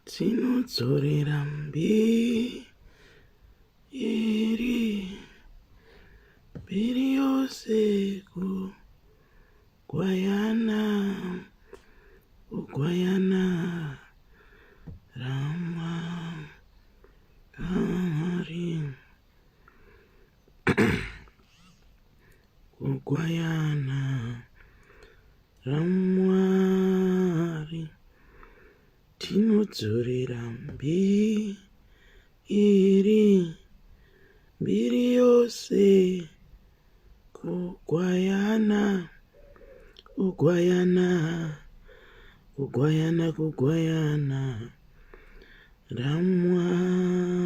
Tinodzorera mbiri mbiri yose kugwayana kugwayana raMwari kugwayana raMwari tinodzorera mbiri mbiri yose kugwayana kugwayana kugwayana kugwayana raMwari.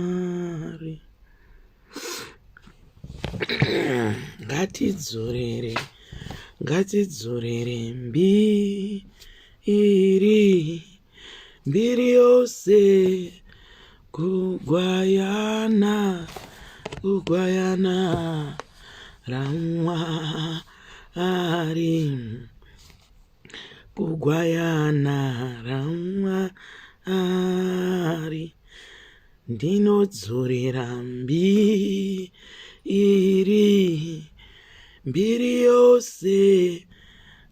Ngatidzorere, ngatidzorere mbiri, mbiri yose kugwayana, kugwayana raMwari. Kugwayana raMwari ndinodzorera mbiri mbiri yose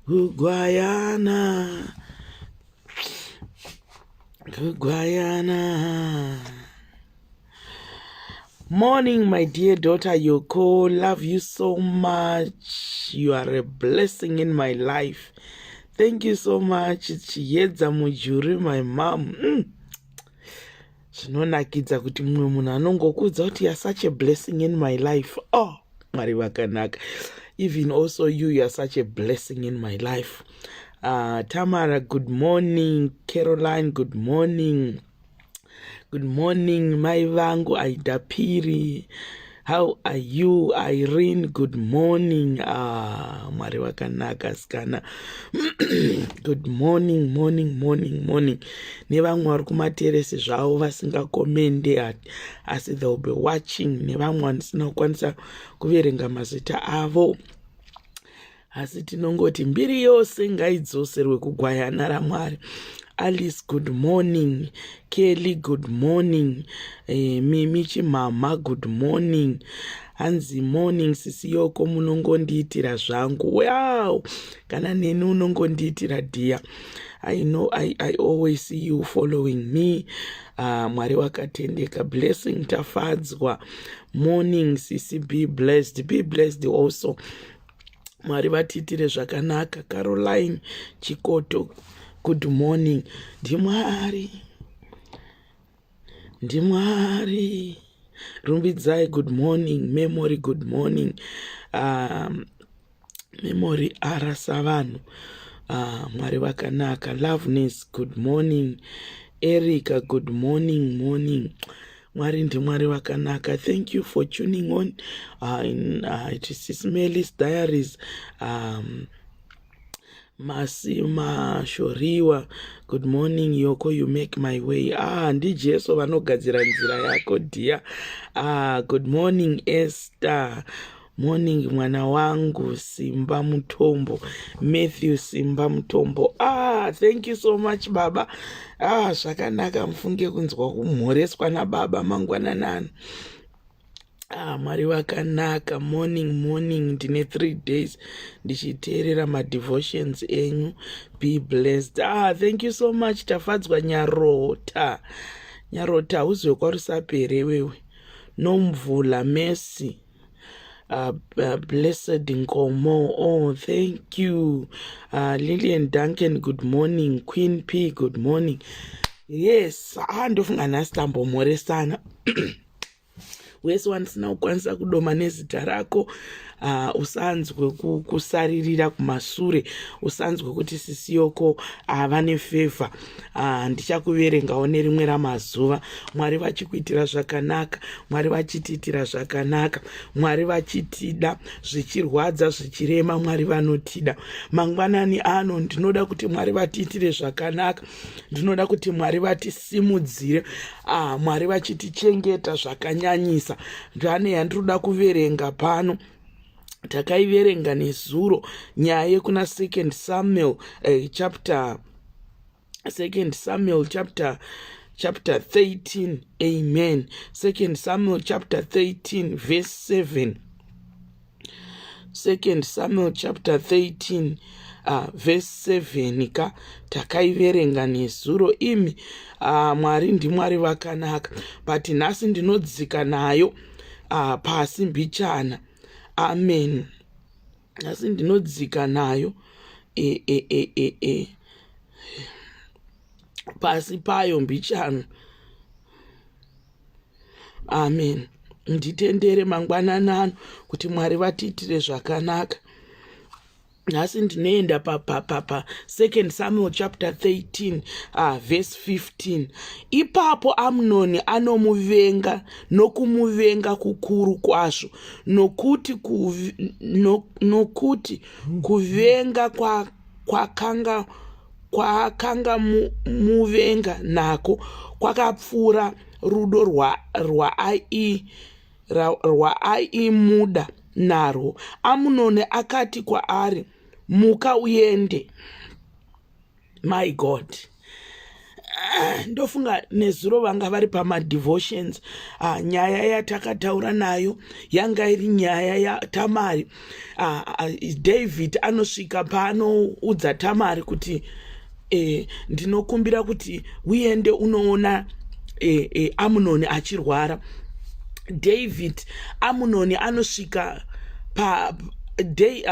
kugwayana kugwayana. Morning, my dear daughter Yoko. Love you so much. You are a blessing in my life. Thank you so much. Chiedza Mujuri, my mom. Zvinonakidza kuti mumwe munhu anongokuudza kuti you are such a blessing in my life. Oh, Mwari vakanaka. Even also you, you are such a blessing in my life. Tamara, good morning. Caroline, good morning. Good morning, mai vangu Aida Piri. How are you, Irene? Good morning. Ah, Mwari vakanaka sikana. Good morning, morning, morning, morning. Nevamwe vari kumateresi zvavo vasingakomende asi they'll be watching. Nevamwe vandisina kukwanisa kuverenga mazita avo. Asi tinongoti mbiri yose ngaidzoserwe kugwayana raMwari. Alice, good morning. Kelly, good morning. Mimi Chimhamha, good morning. Hanzi morning sisi Yoko, munongondiitira zvangu. Wow, kana neni unongondiitira dear. I know I always see you following me. Mwari wakatendeka. Blessing Tafadzwa, morning sisi, be blessed. Be blessed also. Mwari vatiitire zvakanaka. Caroline Chikoto, good morning. NdiMwari, ndiMwari. Rumbidzai, good morning. Memory, good morning. Memory arasa vanhu. Mwari vakanaka. Loveness, good morning. Erica, good morning, morning. Mwari ndiMwari vakanaka. Thank you for tuning on in it is Sis Melis Diaries. Masima Shoriwa, good morning Yoko, you make my way. NdiJesu vanogadzira nzira yako dear. Good morning Esther. Morning mwana wangu Simba Mutombo, Matthew Simba Mutombo. Thank you so much baba. Zvakanaka mufunge kunzwa kumhoreswa nababa mangwananano. Mwari vakanaka. Morning, morning. Ndine 3 days ndichiteerera madevotions enyu. Be blessed. Thank you so much Tafadzwa Nyarota. Nyarota uzwe kwaRusapere wewe. Nomvula Mercy. Blessed Nkomo, oh thank you. Lillian Duncan, good morning. Queen P, good morning. Yes, ndofunga nhasi tambomhoresana. Wese wandisina kukwanisa kudoma nezita rako, usanzwe kusaririra kumasure, usanzwe kuti sisi Yoko vane favor. Ndichakuverengawo nerimwe ramazuva. Mwari vachikuitira zvakanaka, Mwari vachitiitira zvakanaka, Mwari vachitida zvichirwadza zvichirema, Mwari vanotida. Mangwanani ano ndinoda kuti Mwari vatiitire zvakanaka, ndinoda kuti Mwari vatisimudzire, Mwari vachitichengeta zvakanyanyisa. kutarisa. Ndane yandinoda kuverenga pano. Takaiverenga nezuro, nyaya yekuna Second Samuel chapter, Second Samuel chapter 13. Amen. Second Samuel chapter 13 verse 7. Second Samuel chapter 13 verse 7 ka. Takaiverenga nezuro imi. Mwari ndiMwari vakanaka, but nhasi ndinodzika nayo pasi mbichana. Amen. Nhasi ndinodzika nayo e, e, e, e, e. pasi payo mbichana. Amen. Nditendere mangwananano kuti Mwari vatiitire zvakanaka. Nhasi ndinoenda pa pa pa Second Samuel chapter 13 verse 15. Ipapo Amunoni anomuvenga nokumuvenga kukuru kwazvo, nokuti kuvenga kwakanga kwaakanga muvenga nako kwakapfuura rudo rwaaimuda narwo. Amunoni akati kwaari, "Muka uende." My God, ndofunga nezuro vanga vari pamadevotions, nyaya yatakataura nayo yanga iri nyaya yaTamari. David anosvika paanoudza Tamari kuti ndinokumbira kuti uende unoona Amunoni achirwara. David, Amunoni anosvika pa day,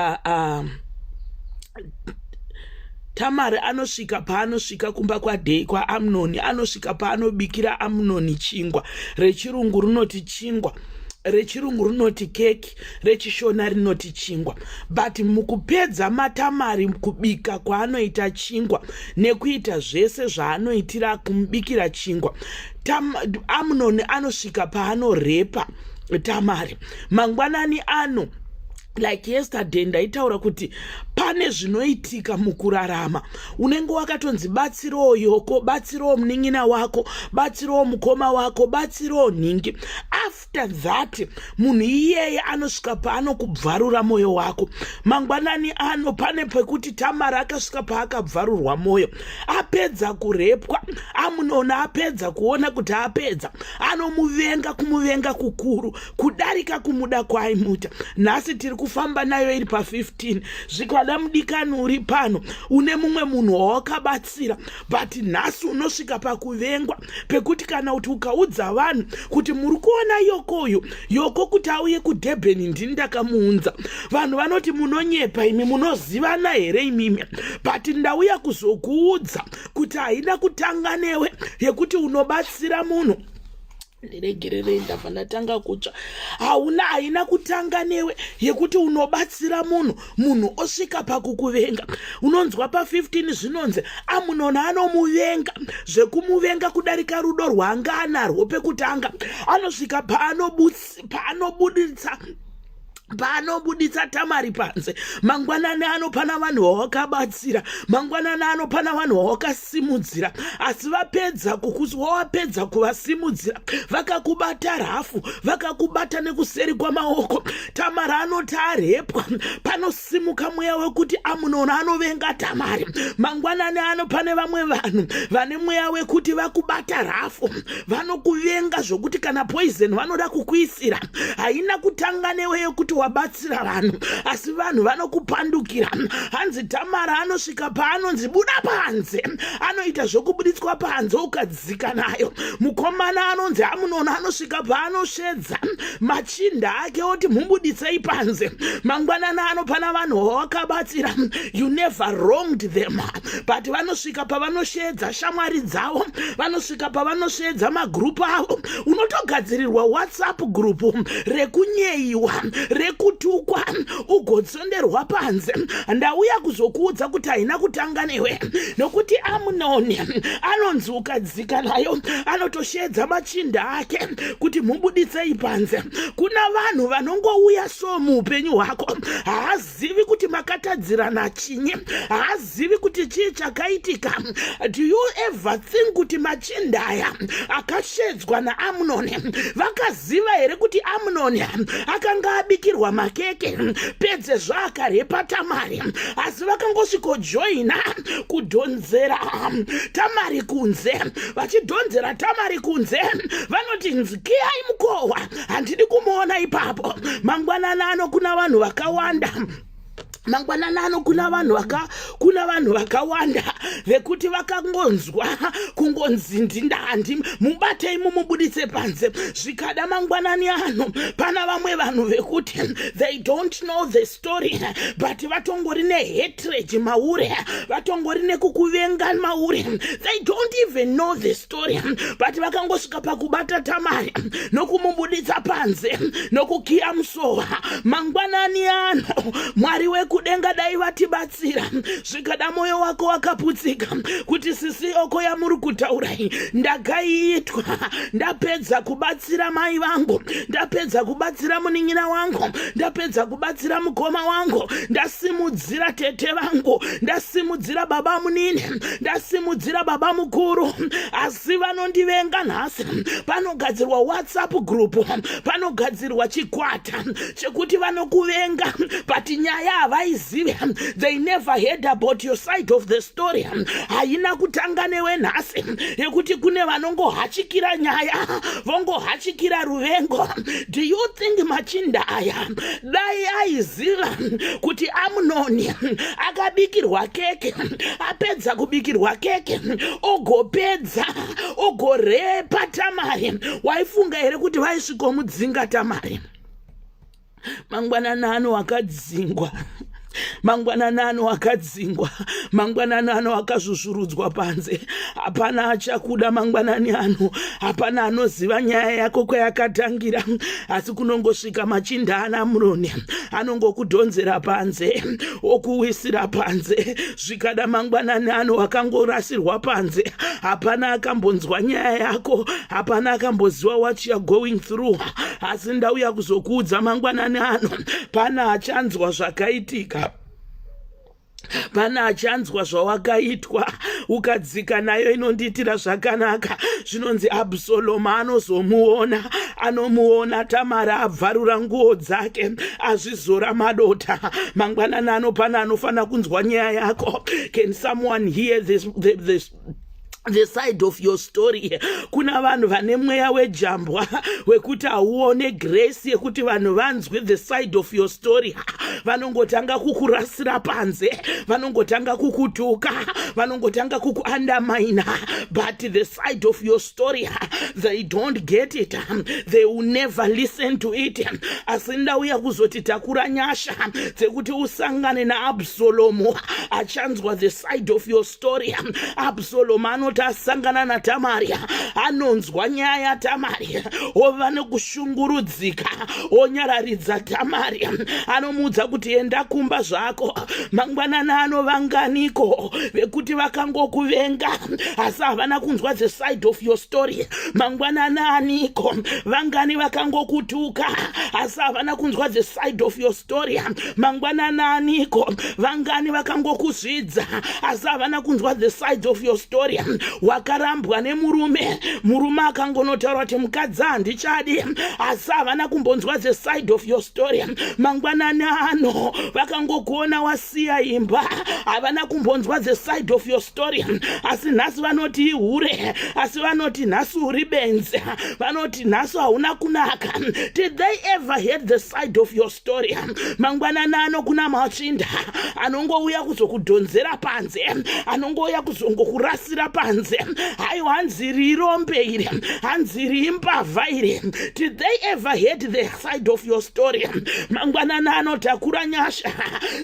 Tamari anosvika paanosvika kumba kwadei kwaAmunoni, anosvika paanobikira Amunoni chingwa. Rechirungu rinoti chingwa, rechirungu rinoti keki, rechiShona rinoti chingwa. But mukupedza maTamari kubika kwaanoita chingwa nekuita zvese zvaanoitira kumubikira chingwa, Amunoni anosvika paanorepa Tamari. Mangwanani ano, like yesterday, ndaitaura kuti pane zvinoitika mukurarama. Unenge wakatonzi batsirowo yoko, batsirowo munin'ina wako, batsirowo mukoma wako, batsirowo nhingi. After that, munhu iyeye anosvika paanokubvarura mwoyo wako. Mangwanani ano, pane pekuti Tamara akasvika paakabvarurwa mwoyo. Apedza kurepwa, Amunoni apedza kuona kuti apedza, anomuvenga, kumuvenga kukuru kudarika kumuda kwaaimuita. Nhasi tiri kufamba nayo iri pa15. Zvikada, mudikani uri pano, une mumwe munhu wawakabatsira, but nhasi unosvika pakuvengwa pekuti kana kuti ukaudza vanhu kuti muri kuona yokoyo, yoko kuti auye kuDurban, ndini ndakamuunza, vanhu vanoti, "Munonyepa imi, munozivana here imimi?" But ndauya kuzokuudza kuti haina kutanga newe yekuti unobatsira munhu. Ndiregererei, ndabva ndatanga kutsva. Hauna, haina kutanga newe yekuti unobatsira munhu, munhu osvika pakukuvenga. Unonzwa pa15 zvinonzi Amunoni anomuvenga zvekumuvenga kudarika rudo rwaanga anarwo pekutanga. Anosvika paanobuditsa Tamari panze. Mangwanani ano, pana vanhu vawakabatsira. Mangwanani ano, pana vanhu vawakasimudzira, asi vapedza wawapedza kuvasimudzira, vakakubata rafu, vakakubata nekuseri kwamaoko. Tamari anoti arepwa, panosimuka mweya wekuti Amunoni anovenga Tamari. Mangwanani ano, pane vamwe vanhu vane mweya wekuti vakubata rafu, vanokuvenga zvokuti kana poison vanoda kukuisira. Haina kutanga newe yekuti wabatsira vanhu, asi vanhu vanokupandukira. Hanzi Tamara anosvika paanonzi buda panze, anoita zvokubuditswa panze, ukadzika nayo. Mukomana anonzi Amunoni anosvika paanosvedza machinda ake oti, "Mubuditsei panze." Mangwanani ano, pana vanhu vawakabatsira. You never wronged them, but vanosvika pavanosvedza shamwari dzavo, vanosvika pavanosvedza magrupu avo. Unotogadzirirwa WhatsApp group rekunyeyiwa. Rekutukwa ugotsonderwa panze. Ndauya kuzokuudza kuti haina kutanga newe, nokuti Amunoni anonzi ukadzika nayo anotosheedza machinda ake kuti mubuditsei panze. Kuna vanhu vanongouya so muupenyu hwako, haazivi kuti makatadzirana chinyi, haazivi kuti chii chakaitika. Do you ever think kuti machinda aya akashedzwa naAmunoni vakaziva here kuti Amunoni akanga abikirwa makeke pedze zvaakarepa Tamari? Asi vakangosvikojoina kudhonzera Tamari kunze. Vachidhonzera Tamari kunze, vanoti, "Nzikiyai mukohwa, handidi kumuona ipapo." Mangwanani ano kuna vanhu vakawanda, mangwanani ano kuna vanhu vakawanda vekuti vakangonzwa kungonzi ndindandi, mubatei mumubuditse panze. Zvikada mangwanani ano pana vamwe vanhu vekuti they don't know the story, but vatongori nehatred mauri, vatongori nekukuvenga mauri. They don't even know the story, but vakangosvika pakubata Tamari nokumubuditsa panze nokukiya musowa. Mangwanani ano, Mwari wekudenga dai vatibatsira. Zvikada mwoyo wako wakaputsika kuti sisi oko yamuri kutaurai ndakaiitwa, ndapedza kubatsira mai vangu, ndapedza kubatsira munin'ina wangu, ndapedza kubatsira mukoma wangu, ndasimudzira tete vangu, ndasimudzira baba munini, ndasimudzira baba mukuru, asi vanondivenga nhasi. Panogadzirwa WhatsApp group, panogadzirwa chikwata chekuti vanokuvenga, but nyaya havaizive. They never heard about your side of the story. Haina kutanga newe nhasi, yekuti kune vanongohachikira nyaya, vongohachikira ruvengo. Do you think machinda aya dai aiziva kuti Amunoni akabikirwa keke, apedza kubikirwa keke ogopedza ogorepa Tamari, waifunga here kuti vaisvikomudzinga Tamari? Mangwanani ano akadzingwa, mangwanani ano akadzingwa, mangwanani ano akazvuzvurudzwa panze, hapana achakuda. Mangwanani ano hapana anoziva nyaya yako kwayakatangira, asi kunongosvika machinda anaAmunoni anongokudhonzera panze, okuwisira panze. Zvikada mangwanani ano akangorasirwa panze, hapana akambonzwa nyaya yako, hapana akamboziva what you are going through. Asi ndauya kuzokuudza mangwanani ano, pana achanzwa zvakaitika, pana achanzwa zvawakaitwa. Ukadzika nayo inondiitira zvakanaka. Zvinonzi Abhusoloma anozomuona, anomuona Tamara abvarura nguo dzake, azvizora madota. Mangwanani ano pana anofanira kunzwa nyaya yako. Can someone hear this the side of your story? Kuna vanhu vane mweya wejambwa wekuti hauone grace yekuti vanhu vanzwe the side of your story. Vanongotanga kukurasira panze, vanongotanga kukutuka, vanongotanga kukuandamaina, but the side of your story, they don't get it, they will never listen to it. Asi ndauya kuzoti takura nyasha dzekuti usangane naAbsalomu achanzwa the side of your story. Absalomu anoti asangana naTamari, anonzwa nyaya yaTamari, ova nekushungurudzika, onyararidza Tamari, anomuudza kuti enda kumba zvako. Mangwanani anovanganiko vekuti vakangokuvenga asi havana kunzwa the side of your story? Mangwanani aniko, vangani vakangokutuka asi havana kunzwa the side of your story? Mangwanani aniko, vangani vakangokuzvidza asi havana kunzwa the side of your story? Wakarambwa nemurume, murume akangonotaura kuti mukadzi handichadi, asi havana kumbonzwa the side of your story. Mangwanani ano vakangokuona wasiya imba, havana kumbonzwa the side of your story. Asi nhasi vanoti ihure, asi vanoti nhasi uri benzi, vanoti nhasi hauna kunaka. Did they ever hear the side of your story? Mangwanani ano kuna machinda anongouya kuzokudhonzera panze, anongouya kuzongokurasira panze. panze. Haiwa, hanzi rirombe iri, hanzi riimbavha iri. Did they ever heard the side of your story? Mangwanani anotakura nyasha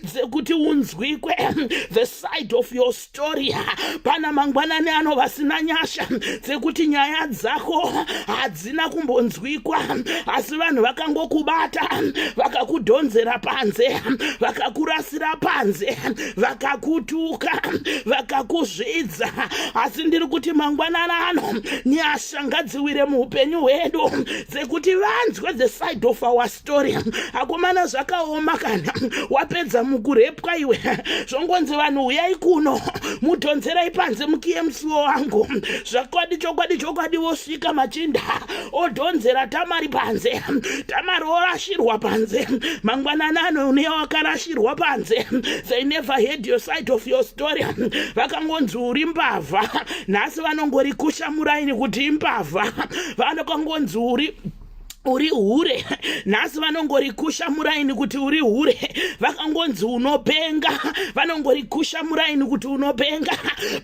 dzekuti unzwikwe the side of your story. Pana mangwanani ano vasina nyasha dzekuti nyaya dzako hadzina kumbonzwikwa, asi vanhu vakangokubata, vakakudhonzera panze, vakakurasira panze, vakakutuka, vakakuzvidza. Asi ndiri kuti mangwanani ano nyasha ngadziwire muupenyu hwedu dzekuti vanzwe the side of our story. Akomana, zvakaoma kana wapedza mukurepwa iwe, zvongonzi vanhu uyai kuno, mudhonzerai panze, mukiye musuwo wangu. Zvakwadi, chokwadi, chokwadi, vosvika machinda odhonzera Tamari panze, Tamari orashirwa panze. Mangwanani ano une wakarashirwa panze. They never heard your side of your story. Vakangonzi uri mbavha. Nhasi vanongorikusha muraini kuti imbavha. Vanokangonzi uri hure. Nhasi vanongorikusha muraini kuti uri hure. Vakangonzi unopenga, vanongorikusha muraini kuti unopenga,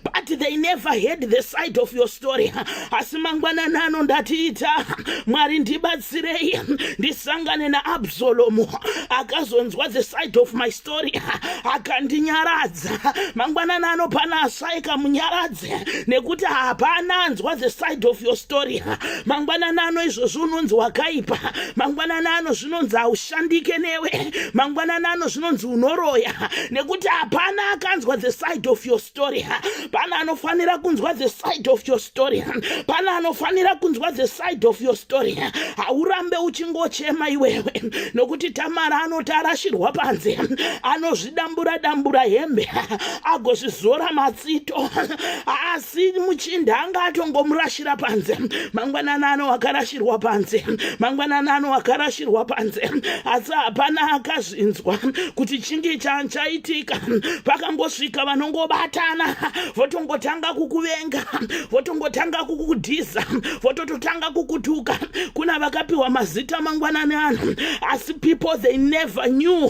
but they never heard the side of your story. Asi mangwanani ano ndatiita, Mwari ndibatsirei ndisangane naAbsalomu akazonzwa the side of my story, akandinyaradza. Mangwanani ano pana ashaika munyaradze nekuti hapana anzwa the side of your story. Mangwanani ano izvozvi unonzi wakaipa. Mangwanani ano zvinonzi haushandike newe. Mangwanani ano zvinonzi unoroya nekuti hapana akanzwa the side of your story. Pana anofanira kunzwa the side of your story. Pana anofanira kunzwa the side of your story. Haurambe uchingochema iwewe, nokuti Tamara anoti arashirwa panze, anozvidambura dambura hembe, agozvizora matsito, asi muchinda anga atongomurashira panze. Mangwanani ano akarashirwa panze. Mangwanani ano akarashirwa panze, asi hapana akazvinzwa kuti chingi chaitika. Pakangosvika vanongobatana, votongotanga kukuvenga, votongotanga kukudhiza, votototanga kukutuka. Kuna vakapiwa mazita mangwanani ano, asi people, they never knew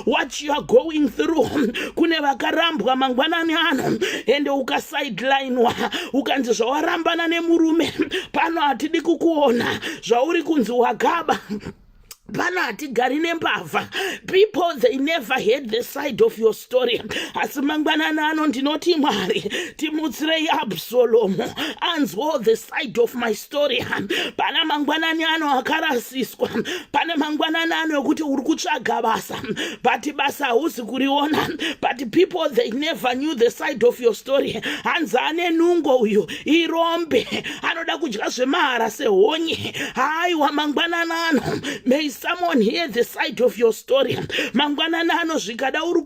what you are going through. Kune vakarambwa mangwanani ano, ende ukasidelinwa, ukanzi zvawarambana nemurume pano hatidi kukuona, zvauri kunzi wakaba pano hatigari nembavha. People, they never heard the side of your story. Asi mangwanani ano ndinoti, Mwari, timutsirei Absalomu anzwawo the side of my story. Pana mangwanani ano akarasiswa. Pane mangwanani ano ekuti uri kutsvaga basa, but basa hauzi kuriona, but people, they never knew the side of your story. Hanzi ane nungo uyu, irombe, anoda kudya zvemahara sehonye. Haiwa, mangwanani ano may someone hear the side of your story. Mangwanani ano zvikada uri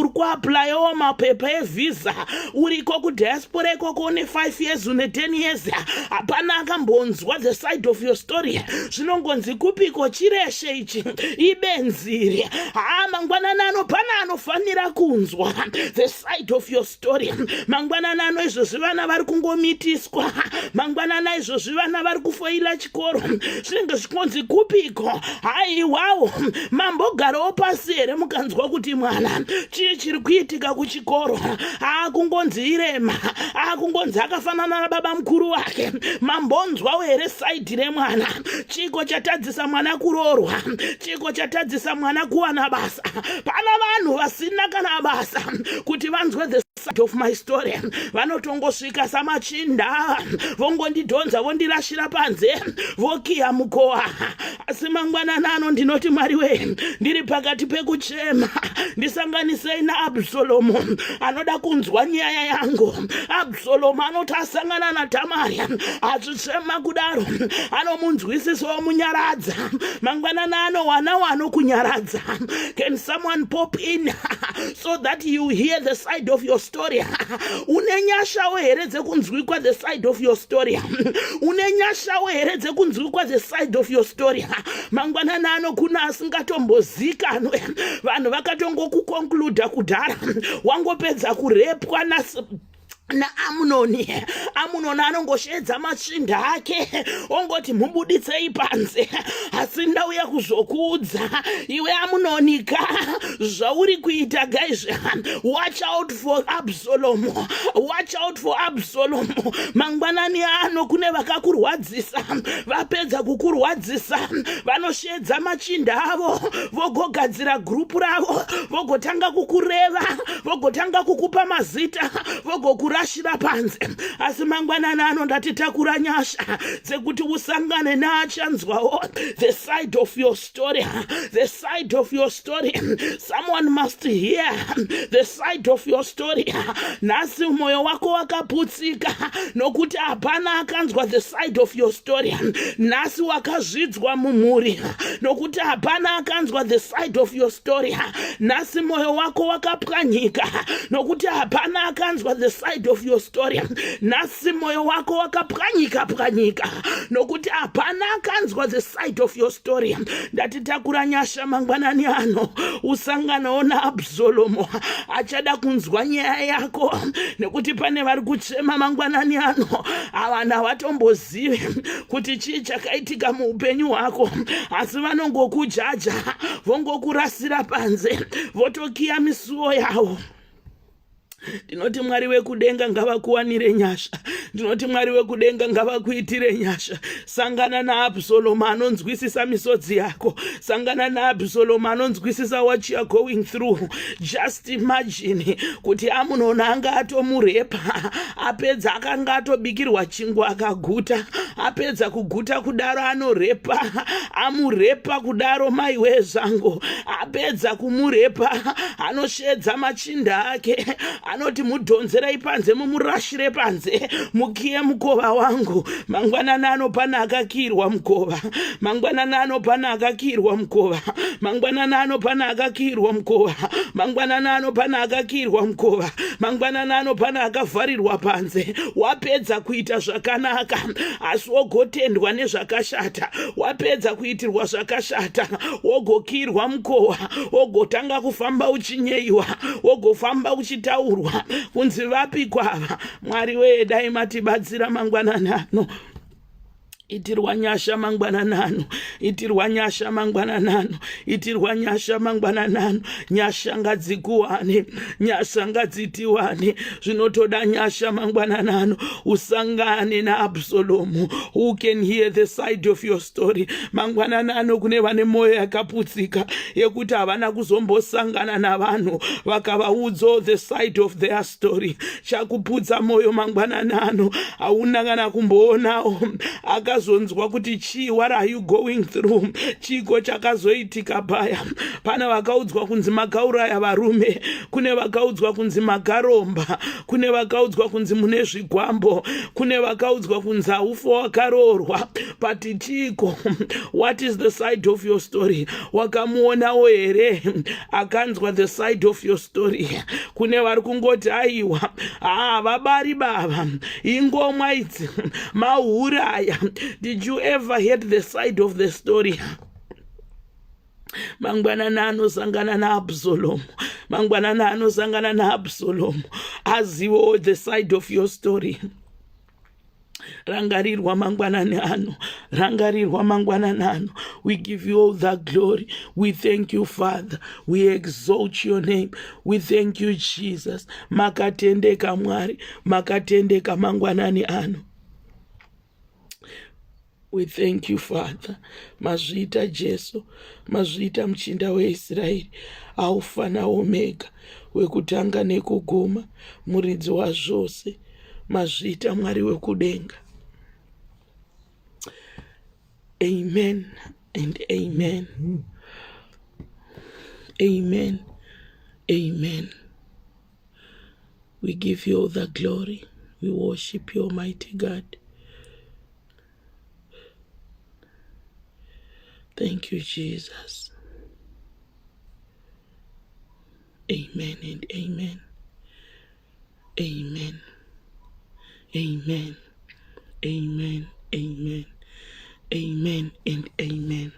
kuapplyawo mapepa evhisa, uriko kudiaspora ikoko, une 5 years, une 10 years, hapana akambonzwa the side of your story. Zvinongonzi kupiko chireshe ichi, ibenziri. Haa, mangwanani ano pana anofanira kunzwa the side of your story. Mangwanani ano izvozvi vana vari kungomitiswa. Mangwanani izvozvi vana vari kufoila chikoro, zvinenge zvikonzi kupiko. Haiwawo, mambogarawo pasi here mukanzwa kuti mwana chii chiri kuitika kuchikoro? Aakungonzi irema, aakungonzi akafanana nababa mukuru wake. Mambonzwawo here side remwana? Chiko chatadzisa mwana kuroorwa? Chiko chatadzisa mwana kuwana basa? Pana vanhu vasina kana basa kuti vanzwe the side of my story. Vanotongosvika samachinda, vongondidhonza, vondirashira panze, vokiya mukowa. Asi mangwanani ano ndinoti, Mwari we, ndiri pakati pekuchema, ndisanganisei naAbsalomu anoda kunzwa nyaya yangu. Absalomu anoti asangana naTamari achichema kudaro, anomunzwisisa, omunyaradza. Mangwanani ano wana wanokunyaradza. Can someone pop in so that you hear the side of your story? Une nyashawo here dzekunzwikwa the side of your story? Une nyashawo here dzekunzwikwa the side of your story? Mangwanani ano kuna asingatombozikanwe. Vanhu vakatongokuconcluda kudhara wangopedza kurepwa. Naamunoni, Amunoni anongosheedza machinda ake ongoti, "Mubuditsei panze." Asi ndauya kuzokuudza iwe Amunoni ka, zvauri kuita, guys, watch out for Absalom, watch out for Absalom. Mangwanani ano kune vakakurwadzisa. Vapedza kukurwadzisa, vanosheedza machinda avo, vogogadzira gurupu ravo, vogotanga kukureva, vogotanga kukupa mazita, vogokurashira panze. Asi mangwanani ano ndatitakura nyasha dzekuti usangane neachanzwawo the side of your story, the side of your story. Someone must hear the side of your story. Nhasi mwoyo wako wakaputsika nokuti hapana akanzwa the side of your story. Nhasi wakazvidzwa mumhuri nokuti hapana akanzwa the side of your story. Nhasi mwoyo wako wakapwanyika nokuti hapana akanzwa the side of your story. Nhasi mwoyo wako wakapwanyika pwanyika nokuti hapana akanzwa the side of your story. Ndatitakura nyasha mangwanani ano, usanganawo naAbsalomu achada kunzwa nyaya yako, nekuti pane vari kuchema mangwanani ano. Avanhu havatombozivi kuti chii chakaitika muupenyu hwako, asi vanongokujaja, vongokurasira panze, votokiya misuo yavo. Ndinoti Mwari wekudenga ngavakuwanire nyasha. Ndinoti Mwari wekudenga ngavakuitire nyasha. Sangana naAbsalomu anonzwisisa misodzi yako. Sangana naAbsalomu anonzwisisa what you are going through. Just imagine kuti Amunoni anga atomurepa, apedza akanga atobikirwa chingwa akaguta. Apedza kuguta kudaro, anorepa. Amurepa kudaro, maiwe zvangu, apedza kumurepa, anosheedza machinda ake, anoti, "Mudhonzerai panze, mumurashire panze, mukiye mukova wangu." Mangwanani ano pana akakiyirwa mukova. Mangwanani ano pana akakiyirwa mukova. Mangwanani ano pana akakiyirwa mukova. Mangwanani ano pana akakiyirwa mukova. Mangwanani ano pana akavharirwa panze. Wapedza kuita zvakanaka, asi wogotendwa nezvakashata. Wapedza kuitirwa zvakashata, wogokiyirwa mukova, wogotanga kufamba uchinyeyiwa, wogofamba uchitaurwa kunzi vapi kwava. Mwari wee, dai matibatsira mangwanani ano. Itirwa nyasha mangwanani ano. Itirwa nyasha mangwanani ano. Itirwa nyasha mangwanani ano. Nyasha ngadzikuwane, nyasha ngadzitiwane. Zvinotoda nyasha mangwanani ano. Usangane naAbsalomu who can hear the side of your story. Mangwanani ano kune vane mwoyo yakaputsika yekuti havana kuzombosangana navanhu vakavaudzawo the side of their story. Chakuputsa mwoyo mangwanani ano, hauna kana kumboonawo akazonzwa kuti chii, what are you going through, chiko chakazoitika paya. Pana vakaudzwa kunzi makauraya varume, kune vakaudzwa kunzi makaromba, kune vakaudzwa kunzi mune zvigwambo, kune vakaudzwa kunzi haufa wakaroorwa. But chiko, what is the side of your story? Wakamuonawo here akanzwa the side of your story? Kune vari kungoti, "Aiwa, haa, vabari baba, ingomwa idzi, mahuraya." Did you ever hear the side of the story? Mangwanani anosangana naAbsalomu. Mangwanani anosangana naAbsalomu azivewo the side of your story. Rangarirwa mangwanani ano. Rangarirwa mangwanani ano. We give you all the glory. We thank you, Father. We exalt your name. We thank you, Jesus. Makatendeka, Mwari, makatendeka mangwanani ano. We thank you, Father. Mazviita, Jesu. Mazviita, muchinda weIsraeri, Alfa naOmega, wekutanga nekuguma, muridzi wazvose. Mazviita, Mwari wekudenga. Amen and amen. Amen, amen. We give you all the glory. We worship you, Almighty God. Thank you, Jesus. Amen and amen. Amen, amen, amen, amen, amen and amen.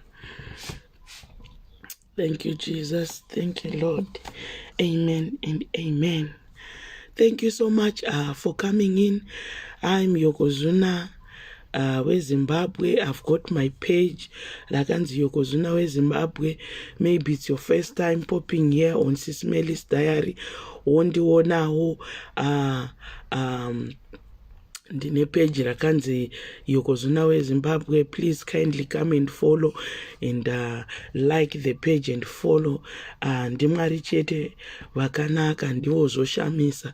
Thank you, Jesus. Thank you, Lord. Amen and amen. Thank you so much for coming in. I'm Yokozuna weZimbabwe. I've got my page rakanzi Yokozuna weZimbabwe. Maybe it's your first time popping here on Sis Melly's Diary. Wondionawo ndine page rakanzi Yokozuna weZimbabwe. Please kindly come and follow and like the page and follow. NdiMwari chete vakanaka, ndivo zvoshamisa.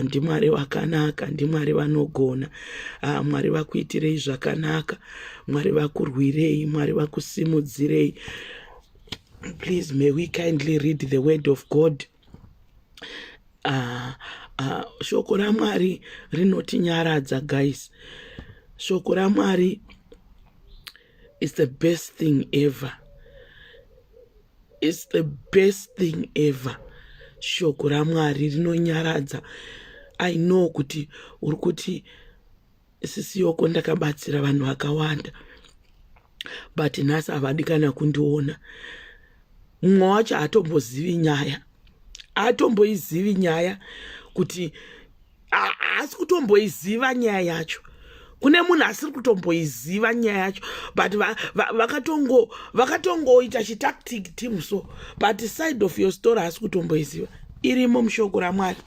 NdiMwari vakanaka, ndiMwari vanogona. Mwari vakuitirei zvakanaka, Mwari vakurwirei, Mwari vakusimudzirei. Please may we kindly read the word of God. Shoko raMwari rinotinyaradza guys. Shoko raMwari is the best thing ever. It's the best thing ever. Shoko raMwari rinonyaradza. I know kuti uri kuti sisi Yoko ndakabatsira vanhu vakawanda, but nhasi havadi kana kundiona. Mumwe wacho haatombozivi nyaya, haatomboizivi nyaya, kuti haasi kutomboiziva nyaya yacho. Kune munhu asiri kutomboiziva nyaya yacho, but vakatongoita chitactic team so, but side of your story haasi kutomboiziva. Irimo mushoko raMwari,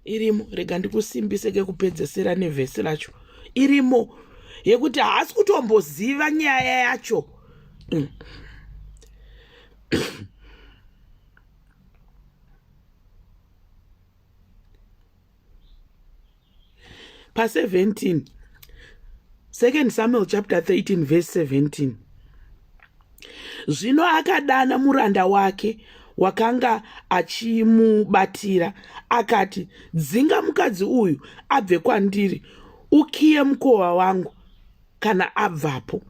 irimo. Rega ndikusimbise kekupedzesera nevhesi racho. Irimo yekuti haasi kutomboziva nyaya yacho. Pa17, 2 Samuel chapter 13 verse 17. Zvino akadana muranda wake wakanga achimubatira, akati, "Dzinga mukadzi uyu abve kwandiri, ukiye mukova wangu kana abvapo."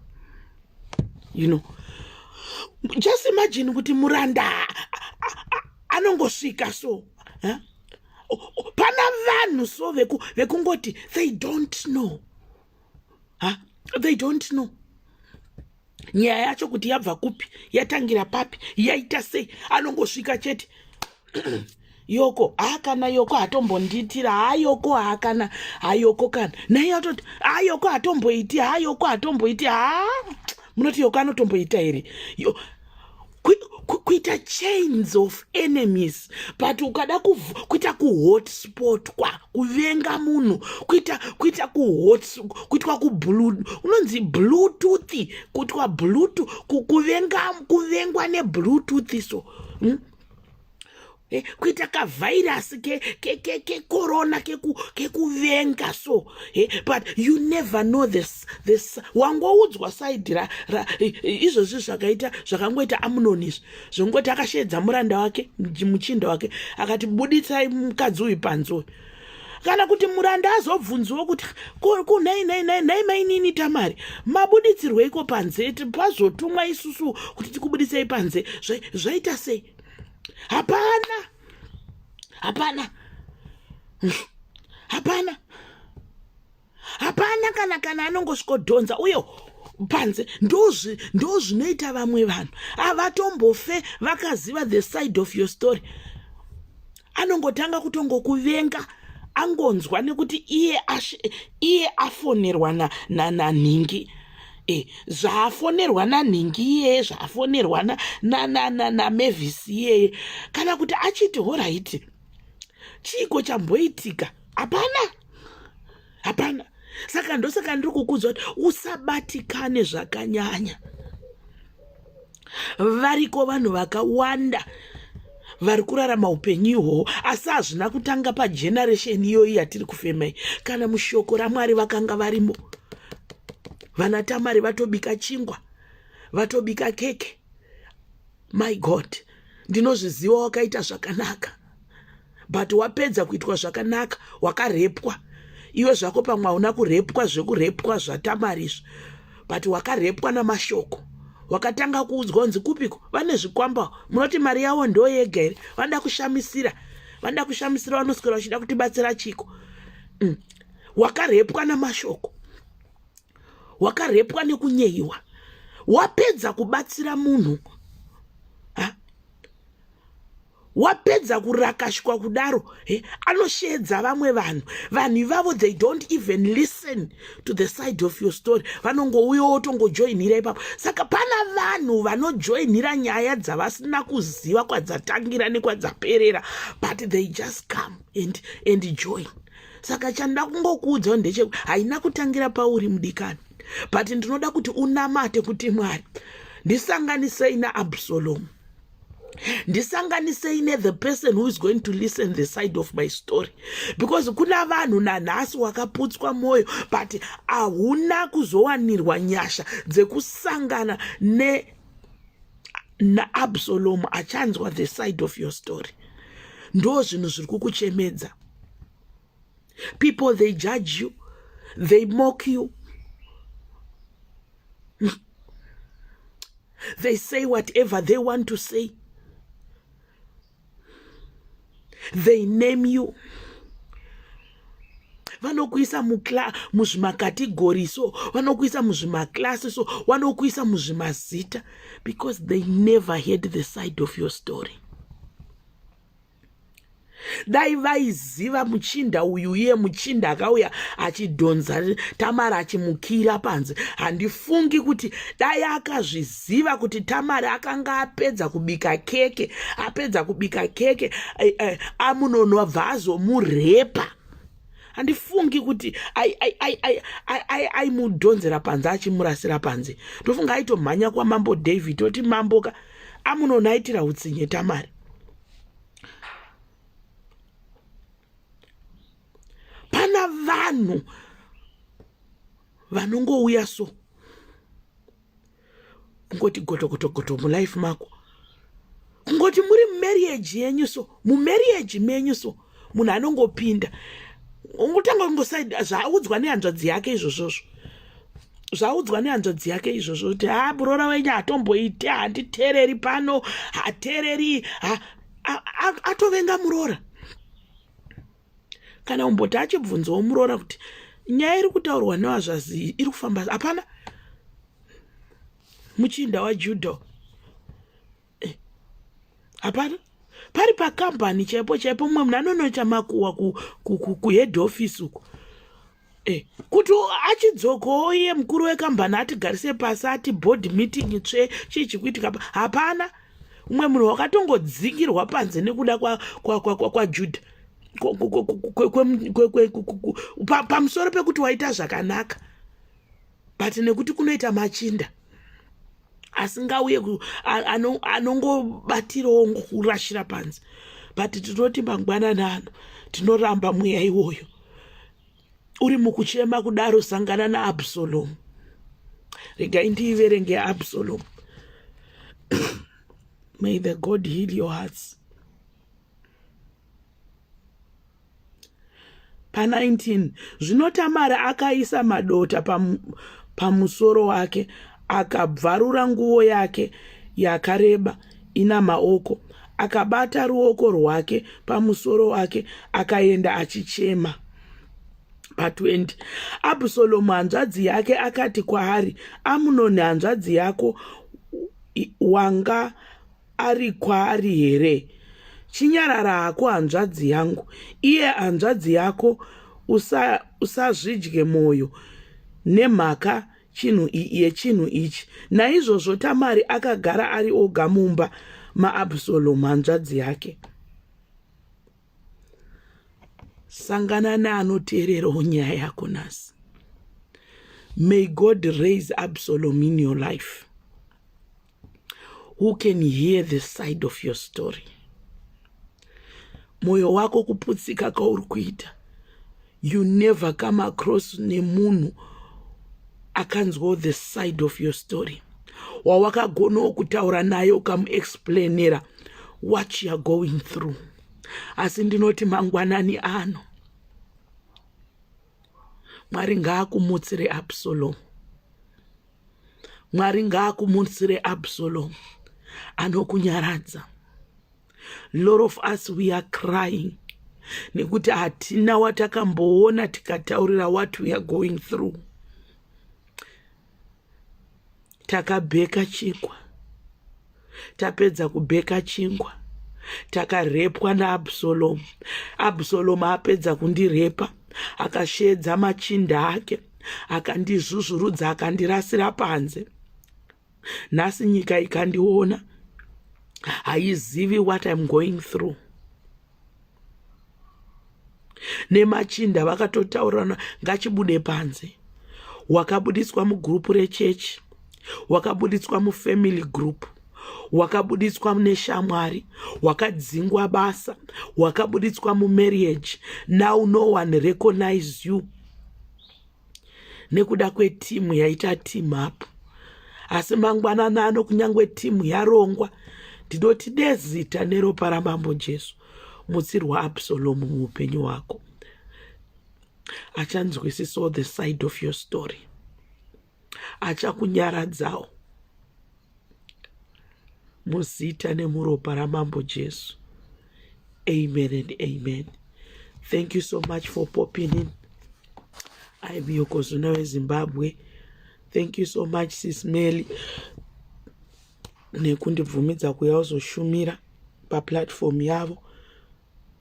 Just imagine kuti muranda anongosvika so huh? Pana vanhu so vekungoti they don't know huh? They don't know nyaya yacho kuti yabva kupi, yatangira papi, yaita sei. Anongosvika chete, "Yoko haakana, Yoko hatombondiitira, haayoko haakana, hayoko kana naiye atoti hayoko hatomboiti, hayoko hatomboiti." Ha, munoti Yoko anotomboita here? Kuita chains of enemies, but ukada kuita kuhotspotwa, kuvenga munhu, kuita kuhot, kuitwa kublue, unonzi bluetooth, kuitwa bluetooth, kuvenga, kuvengwa nebluetooth so? Kuita kavhairasi kekorona kekuvenga so but you never know this. Wangoudzwa side ra izvozvi zvakaita, zvakangoita Amunoni izvi, zvongoti akashedza muranda wake, muchinda wake, akati, "Buditsai mukadzi uyu panze uyu." Kana kuti muranda azobvunziwo kuti, "Kunhai, nhai, nhai, nhai, mainini Tamari, mabuditsirweiko panze? Pazotumwa isusu kuti tikubuditsei panze, zvaita sei?" Hapana, hapana, hapana, hapana kana anongosvikodhonza uyo panze. Ndo zvinoita vamwe vanhu, havatombofe vakaziva the side of your story. Anongotanga kutongokuvenga angonzwa nekuti iye afonerwa nanhingi zvaafonerwa nanhingi iyeye, zvaafonerwa naMavis iyeye, kana kuti achiti, "Alright, chiiko chamboitika?" Hapana, hapana. Saka ndosaka ndiri kukuudza kuti usabatikane zvakanyanya. Variko vanhu vakawanda vari kurarama upenyu ihwohwo, asi hazvina kutanga pageneration iyoyi yatiri kufemai. Kana mushoko raMwari vakanga varimo vana Tamari, vatobika chingwa, vatobika keke. My God, ndinozviziva wakaita zvakanaka, but wapedza kuitwa zvakanaka wakarepwa. Iwe zvako pamwe hauna kurepwa zvekurepwa zvaTamari izvi, but wakarepwa namashoko. Wakatanga kuudzwa kunzi kupiko vane zvikwamba, munoti mari yavo ndo yega here? Vanoda kushamisira, vanoda kushamisira, vanoswera vachida kutibatsira chiko. Wakarepwa namashoko, wakarepwa nekunyeyiwa. Wapedza kubatsira munhu. Wapedza kurakashwa kudaro, he, anosheedza vamwe vanhu. Vanhu ivavo, they don't even listen to the side of your story. Vanongouya wotongojoinhira ipapo. Saka pana vanhu vanojoinhira nyaya dzavasina kuziva kwadzatangira nekwadzaperera, but they just come and join. Saka chandoda kungokuudzawo ndeche haina kutangira pauri, mudikani, but ndinoda kuti unamate kuti, "Mwari, ndisanganisei naAbsalomu, ndisanganisei nethe person who is going to listen the side of my story," because kuna vanhu nanhasi wakaputswa mwoyo, but hauna kuzowanirwa nyasha dzekusangana ne naAbsalomu achanzwa the side of your story. Ndo zvinhu zviri kukuchemedza. People, they judge you, they mock you, they say whatever they want to say, they name you, vanokuisa muzvimacategory so, vanokuisa muzvimaclass so, vanokuisa muzvimazita, because they never heard the side of your story. Dai vaiziva muchinda uyu, iye muchinda akauya achidhonza Tamari achimukira panze, handifungi kuti dai akazviziva kuti Tamari akanga apedza kubika keke, apedza kubika keke, Amunoni wabva azomurepa, handifungi kuti aimudhonzera panze achimurasira panze. Ndofunga aitomhanya kwamambo David oti, "Mambo ka, Amunoni aitira utsinye Tamari." Pana vanhu vanongouya so, kungoti goto goto goto mulife mako, kungoti muri mumarriage yenyu so, mumarriage menyu so, munhu anongopinda, ungotanga kungosaida zvaaudzwa nehanzvadzi yake izvozvozvo, zvaudzwa nehanzvadzi yake izvozvo, kuti, "Ha, muroora wenyu hatomboiti, handiteereri pano, hateereri." Atovenga muroora. Kana umboti achibvunzawo muroora kuti nyaya iri kutaurwa nevazvazi iri kufamba, hapana. Muchinda waJudha, hapana. Pari pakambani chaipo chaipo, mumwe munhu anonoita makuwa kuhead office uko, kuti achidzokawo iye mukuru wekambani atigarise pasi, ati board meeting tsve, chii chikuitika, hapana. Umwe munhu wakatongodzingirwa panze nekuda kwaJudha, pamusoro pekuti waita zvakanaka, but nekuti kunoita machinda asingauye, anongobatirawo kurashira panze. But tinoti mangwanani ano tinoramba mweya iwoyo. Uri mukuchema kudaro, sangana naAbsalomu. Regai ndiiverenge Absalomu. May the God heal your hearts. Pa19: Zvino Tamari akaisa madota pamusoro wake, akabvarura nguo yake yakareba ina maoko, akabata ruoko rwake pamusoro wake, akaenda achichema. Pa20: Abhusalomu hanzvadzi yake akati kwaari, "Amunoni hanzvadzi yako wanga ari kwaari here? Chinyarara hako, hanzvadzi yangu, iye hanzvadzi yako, usazvidye mwoyo nemhaka yechinhu ichi." Naizvozvo Tamari akagara ari oga mumba maAbhusalomu hanzvadzi yake. Sangana neanoteererawo nyaya yako nhasi. May God raise Absalom in your life who can hear the side of your story. Mwoyo wako kuputsika kwauri kuita, you never come across nemunhu akanzwawo the side of your story, wawakagonawo kutaura naye ukamuexplainera what you are going through. Asi ndinoti mangwanani ano, Mwari ngaakumutsire Absalom. Mwari ngaakumutsire Absalom anokunyaradza. Lot of us, we are crying nekuti hatina watakamboona tikataurira what we are going through. Takabheka chingwa, tapedza kubheka chingwa. Takarepwa naAbsalomu. Absalomu apedza kundirepa, akasheedza machinda ake, akandizvuzvurudza, akandirasira panze. Nhasi nyika ikandiona haizivi what I'm going through. Nemachinda vakatotaurirana ngachibude panze. Wakabuditswa mugurupu rechechi, wakabuditswa mufamily group, wakabuditswa neshamwari, wakadzingwa basa, wakabuditswa mumarriage. Now no one recognize you nekuda kwetimu yaita team up. Asi mangwanani ano kunyange timu yarongwa, ndinoti nezita neropa ramambo Jesu, mutsirwa Absalomu muupenyu hwako. Achanzwisisawo the side of your story, achakunyaradzawo muzita nemuropa ramambo Jesu. Amen and amen. Thank you so much for popping in. I'm Yokozuna weZimbabwe. Thank you so much Sis Melly nekundibvumidza kuuya uzoshumira paplatform yavo.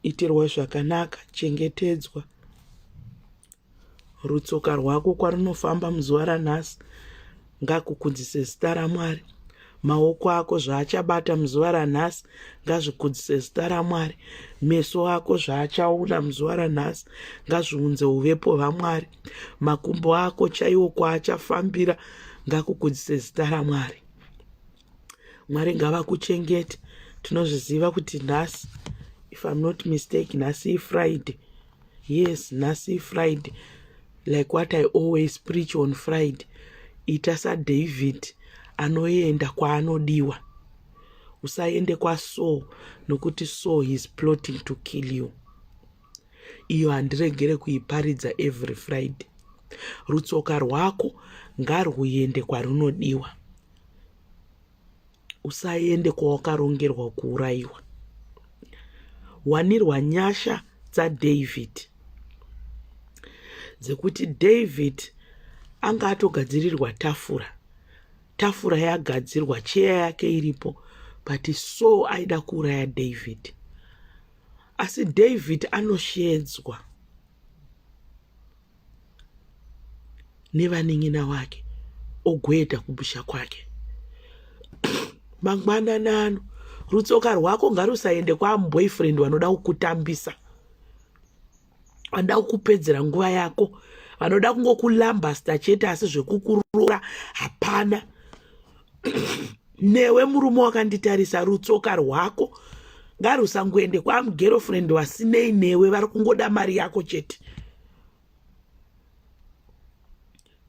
Itirwa zvakanaka, chengetedzwa. Rutsoka rwako kwarunofamba muzuva ranhasi ngakukudzise zita raMwari. Maoko ako zvaachabata muzuva ranhasi ngazvikudzise zita raMwari. Meso ako zvaachaona muzuva ranhasi ngazviunze uvepo hwaMwari. Makumbo ako chaiwo kwaachafambira ngakukudzise zita raMwari. Mwari ngavakuchengete. Tinozviziva kuti nhasi, if I'm not mistaken, nhasi iFriday. Yes, nhasi iFriday. Like what I always preach on Friday, ita saDavid anoenda kwaanodiwa. Usaende kwaSaul nokuti Saul is plotting to kill you. Iyo handiregere kuiparidza every Friday. Rutsoka rwako ngarwuende kwarunodiwa. Usaende kwawakarongerwa kuurayiwa. Wanirwa nyasha dzaDavid dzekuti David anga atogadzirirwa tafura. Tafura yagadzirwa, cheya yake iripo, but Saul aida kuuraya David. Asi David anoshedzwa nevanin'ina wake ogoenda kumusha kwake. Mangwanani ano rutsoka rwako ngarusaende kwamuboyfriend vanoda kukutambisa, vanoda kukupedzera nguva yako, vanoda kungokulambasta chete, asi zvekukuroora hapana. Newe murume wakanditarisa, rutsoka rwako ngarusangoende kwamugirlfriend wasinei newe, vari kungoda mari yako chete.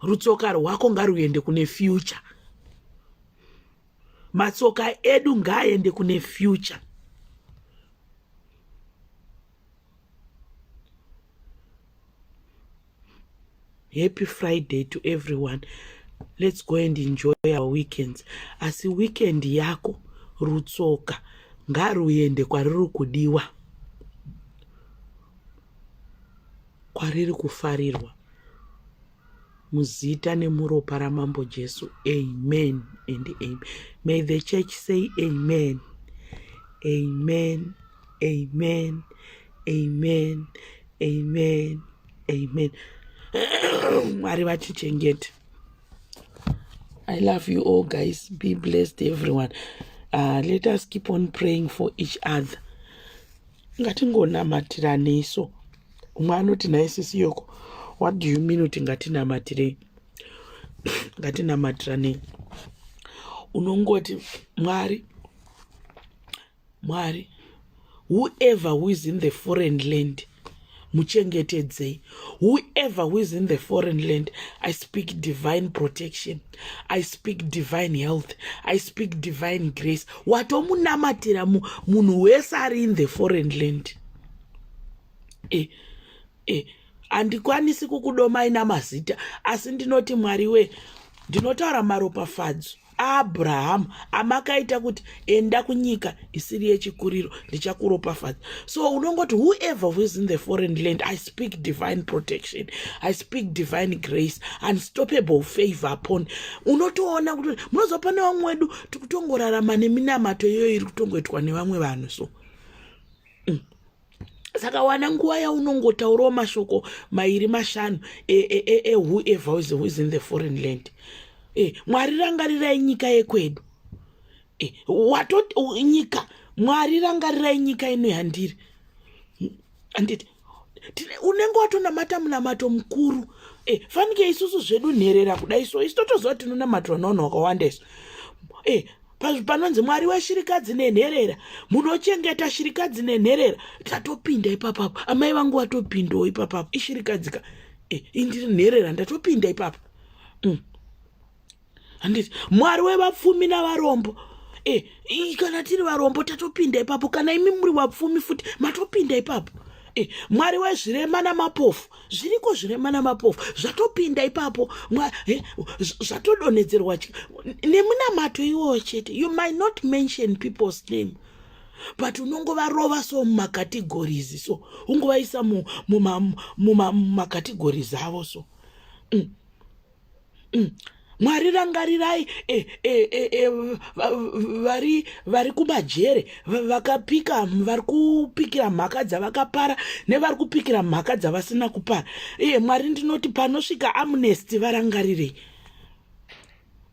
Rutsoka rwako ngaruende kune future. Matsoka edu ngaaende kune future. Happy Friday to everyone. Let's go and enjoy our weekends. Asi weekend yako rutsoka ngaruende kwariri kudiwa, kwariri kufarirwa. Muzita nemuropa raMambo Jesu. Amen and amen. May the church say amen. Amen. Amen. Amen. Amen. Amen. Mwari vatichengete. I love you all guys. Be blessed everyone. Let us keep on praying for each other. Ngatingonamatiranei so. Umwe anoti nhai sisi Yoko, what do you mean kuti ngatinamatirei? Ngatinamatiranei. Unongoti Mwari, Mwari, whoever who is in the foreign land, muchengetedzei. Whoever who is in the foreign land, I speak divine protection, I speak divine health, I speak divine grace. Watomunamatira munhu wese ari in the foreign land. Handikwanisi kukudomai namazita, asi ndinoti Mwari we, ndinotaura maropafadzo aAbrahamu amakaita kuti enda kunyika isiri yechikuriro, ndichakuropafadza. So unongoti whoever who is in the foreign land, I speak divine protection, I speak divine grace, unstoppable favor upon. Unotoona kuti munozopa nevamwe wedu tikutongorarama neminamato iyoyo iri kutongoitwa nevamwe vanhu. So Saka wana nguva yaunongotaurawo mashoko mairi mashanu ewhoever e, e, e, who is in the foreign land. Mwari rangarirai nyika yekwedu. Wato nyika, Mwari rangarirai nyika ino yandiri. Anditi unenge watonamata munamato mukuru. Fanike isusu zvedu nherera kudai so isu totoziva tinonamatirwa navanhu vakawanda isu. Panonzi Mwari weshirikadzi nenherera, munochengeta shirikadzi nenherera, tatopinda ipapapo. Amai vangu vatopindawo ipapapo, ishirikadzika. Indiri nherera, ndatopinda ipapo. Handiti Mwari wevapfumi navarombo. Kana tiri varombo tatopinda ipapo, kana imi muri vapfumi futi matopinda ipapo. Mwari wezvirema namapofu, zviriko zvirema namapofu zvatopinda ipapo, zvatodonhedzerwa nemunamato iwowo chete. You might not mention people's name, but unongovarova so mumacategories, so ungovaisa mumacategories avo so. Mwari rangarirai vari kumajere, vakapika, vari kupikira mhaka dzavakapara nevari kupikira mhaka dzavasina kupara. Mwari ndinoti panosvika amnesty varangarirei.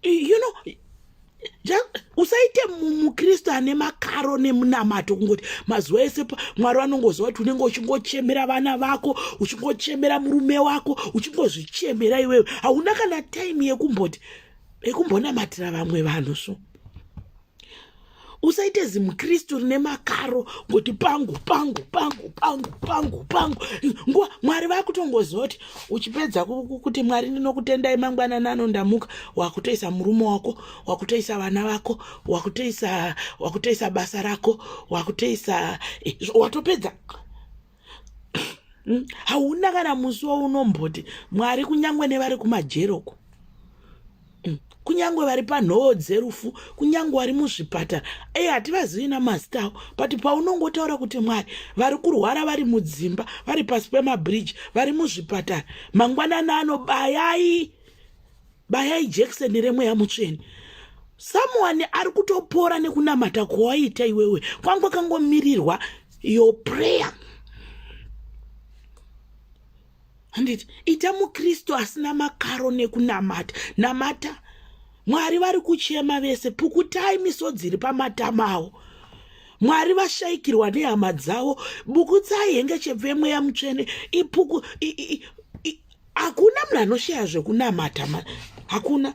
You know, usaite mukristu ane makaro nemunamato kungoti mazuva ese Mwari vanongoziva kuti unenge uchingochemera vana vako, uchingochemera murume wako, uchingozvichemera iwewe. Hauna kana time yekumboti yekumbonamatira vamwe vanhu. So usaite zimukristu rine makaro ngoti pangu pangu pangu pangu pangu pangu. Nguva Mwari vakutongoziva kuti uchipedza kuti Mwari ndinokutendai mangwanani ano ndamuka, wakutoisa murume wako, wakutoisa vana vako, wakutoisa basa rako, wakutoisa watopedza. Hauna kana musi waunomboti Mwari kunyangwe nevari kumajeroko, kunyangwe vari panhoo dzerufu, kunyangwe vari muzvipatara, e hativazivi namazita avo, but paunongotaura kuti Mwari vari kurwara, vari mudzimba, vari pasi pemabridge, vari muzvipatara, mangwanani ano bayai bayai jekiseni remweya mutsvene. Someone ari kutopora nekunamata kwawaita iwewe, kwangu kangomirirwa your prayer. Handiti ita mukristu asina makaro nekunamata. Namata, Mwari vari kuchema vese, pukutai misodzi iri pamatama avo. Mwari vashaikirwa nehama dzavo, bukutsai hengechepfu yemweya mutsvene ipuku. Hakuna munhu anoshaya zvekunamata, hakuna.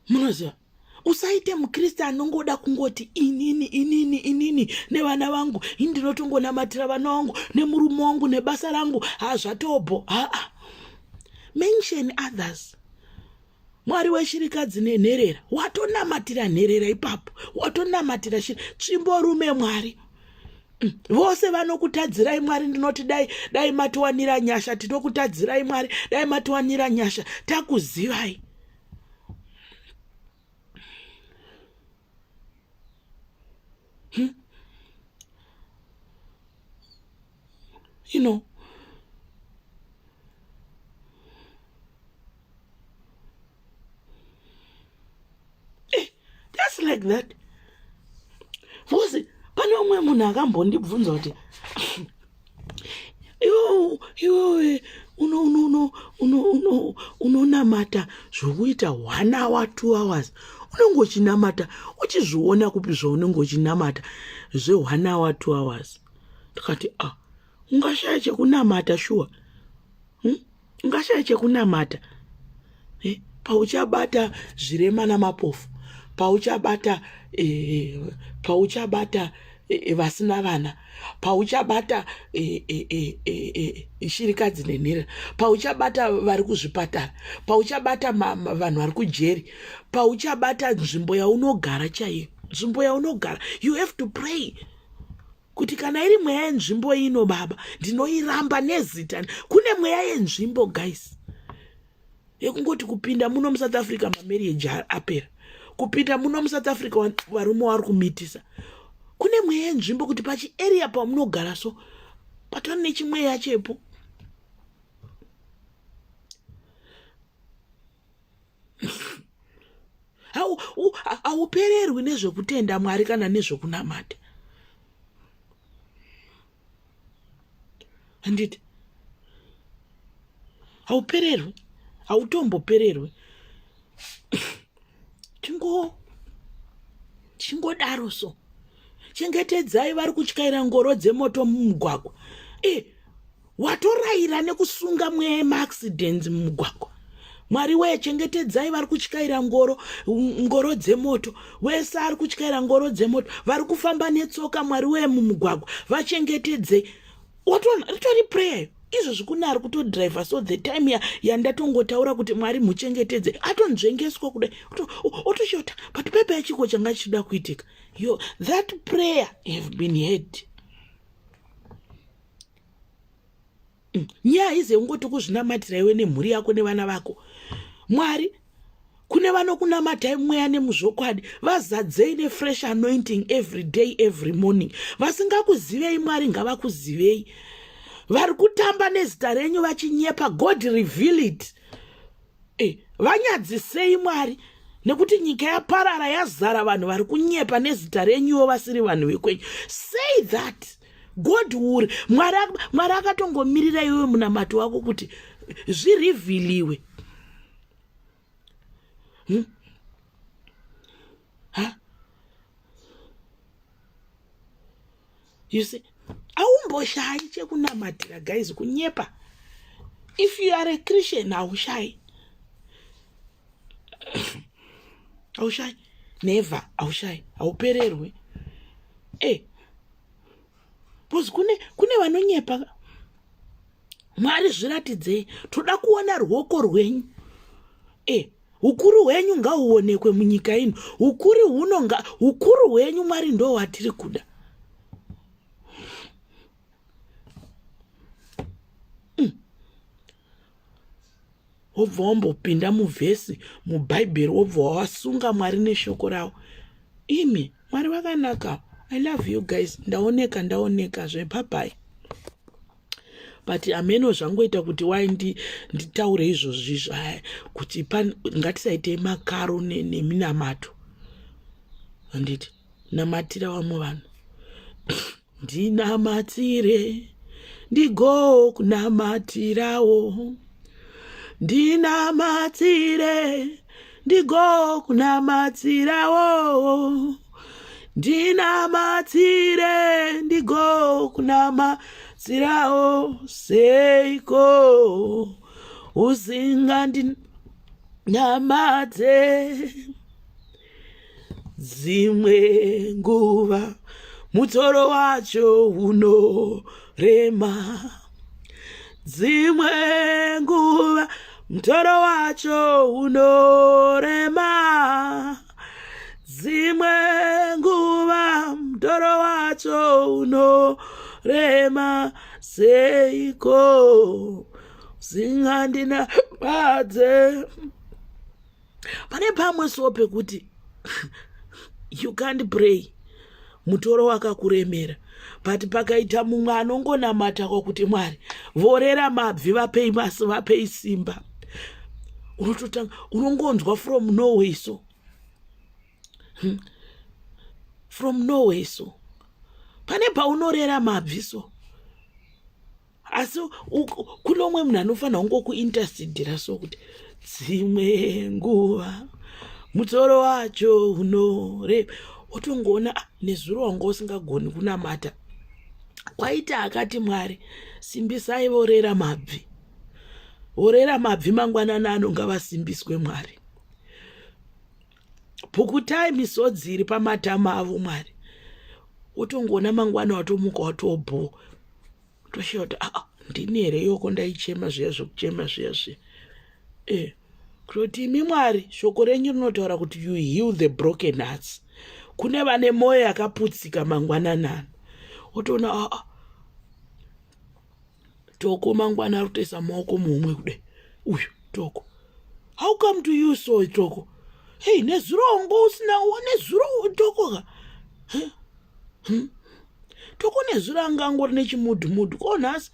Munoziva, usaite mukristu anongoda kungoti inini inini inini nevana vangu, ini ndinotongonamatira vana vangu nemurume wangu nebasa rangu, hazvatobho. Haa, mention others. Mwari weshirikadzi nenherera, watonamatira nherera ipapo, watonamatira shiri tsvimborume. Mwari, vose vanokutadzirai, Mwari ndinoti dai dai matiwanira nyasha, tinokutadzirai Mwari, dai matiwanira nyasha, takuzivai. You know, just like that. Because pane umwe munhu akambondibvunza kuti iwewe unonamata zvokuita 1 hour, 2 hours, unenge uchinamata uchizviona kupi zvaunenge uchinamata zve1 hour, 2 hours? Ndikati, ah, ungashaya chekunamata shuwa? Ungashaya chekunamata? Pauchabata zvirema namapofu, pauchabata vasina vana, pauchabata shirikadzi nenherera, pauchabata vari kuzvipatara, pauchabata vanhu vari kujeri, pauchabata nzvimbo yaunogara chaiyo, nzvimbo yaunogara, you have to pray kuti kana iri mweya yenzvimbo ino, Baba, ndinoiramba nezita. Kune mweya yenzvimbo, guys, yekungoti kupinda muno muSouth Africa mamarriage apera, kupinda muno muSouth Africa varume vari kumitisa. Kune mweya yenzvimbo kuti pachiarea pamunogara so patova nechimweya chepo. Haupererwi nezvekutenda Mwari kana nezvekunamata. Handiti haupererwi, hautombopererwi. Chingo chingodaro so. Chengetedzai vari kutyaira ngoro dzemoto mumugwagwa. E, watoraira nekusunga mweya yemaaccidents mumugwagwa. Mwari wee, chengetedzai vari kutyaira ngoro, ngoro dzemoto. Wese ari kutyaira ngoro dzemoto, vari kufamba netsoka, Mwari wee, mumugwagwa vachengetedzei. Watoona ritori prayer izvozvi kune ari kutodriver, so the time yandatongotaura kuti Mwari muchengetedze, atonzvengeswa kudai, otoshota. But pepe yachiko changa chichida kuitika, yo that prayer have been heard. Nyaya haizi yekungoti kuzvinamatira iwe nemhuri yako nevana vako. Mwari, kune vanokunamatai mweya nemuzvokwadi, vazadzei nefresh anointing every day, every morning. Vasingakuzivei, Mwari, ngavakuzivei. Vari kutamba nezita renyu vachinyepa, God, reveal it. Vanyadzisei, Mwari, nekuti nyika yaparara, yazara vanhu vari kunyepa nezita renyuwo vasiri vanhu vekwenyu. Say that God uri Mwari. Mwari akatongomirira iwewe munamato wako kuti zvirivhiliwe. Ha? You see, aumboshayi chekunamatira, guys, kunyepa. If you are a Christian, haushayi, haushayi, never. Haushayi, haupererwi. Because kune vanonyepa. Mwari, zviratidzei, toda kuona ruoko rwenyu. Ukuru hwenyu ngauonekwe munyika ino. Ukuru huno, ukuru hwenyu, Mwari, ndo watiri kuda. Wobva wambopinda muvhesi mubhaibheri, wobva wasunga Mwari neshoko ravo. Imi, Mwari vakanaka. I love you guys. Ndaoneka, ndaoneka zvepapai, but hameno zvangoita kuti wai nditaure izvozvi izvo kuti ngatisaitei makaro neminamato. Handiti namatira vamwe vanhu? Ndinamatire ndigokunamatirawo, ndinamatire ndigokunamatirawo, ndinamatire ndigokunamatirawo. Seiko usingandinamate? Dzimwe nguva mutoro wacho unorema, dzimwe nguva mutoro wacho unorema, dzimwe nguva mutoro wacho unorema. Seiko usingandinamate? Pane pamwe so pekuti you can't pray, mutoro wakakuremera, but pakaita mumwe anongonamata kwakuti, "Mwari, vorera mabvi, vapei masi, vapei simba," unototanga unongonzwa from nowhere so. From nowhere so pane paunorera mabvi so, asi kune umwe munhu anofanira kungokuintercedera so kuti dzimwe nguva mutoro wacho unorema. Wotongoona, ah, nezuro wanga usingagoni kunamata, kwaita akati, "Mwari, simbisai vorera mabvi, vorera mabvi mangwanani ano ngavasimbiswe. Mwari, pukutai misodzi iri pamatama avo, Mwari." Wotongoona mangwana watomuka watobho, toshiya kuti, aa, ndini here yoko ndaichema zviya zvekuchema zviya zviya? Kutoti imi Mwari, shoko renyu rinotaura kuti you heal the broken hearts. Kune vane mwoyo yakaputsika mangwananano, wotoona, aa, toko mangwana ari kutoisa maoko muhomwe kudai. Uyu Toko, how come to you so, Toko? Hei, nezuro wango usina, nezuro Toko ka. Toko nezuro anga angori nechimudhumudhu, ko nhasi?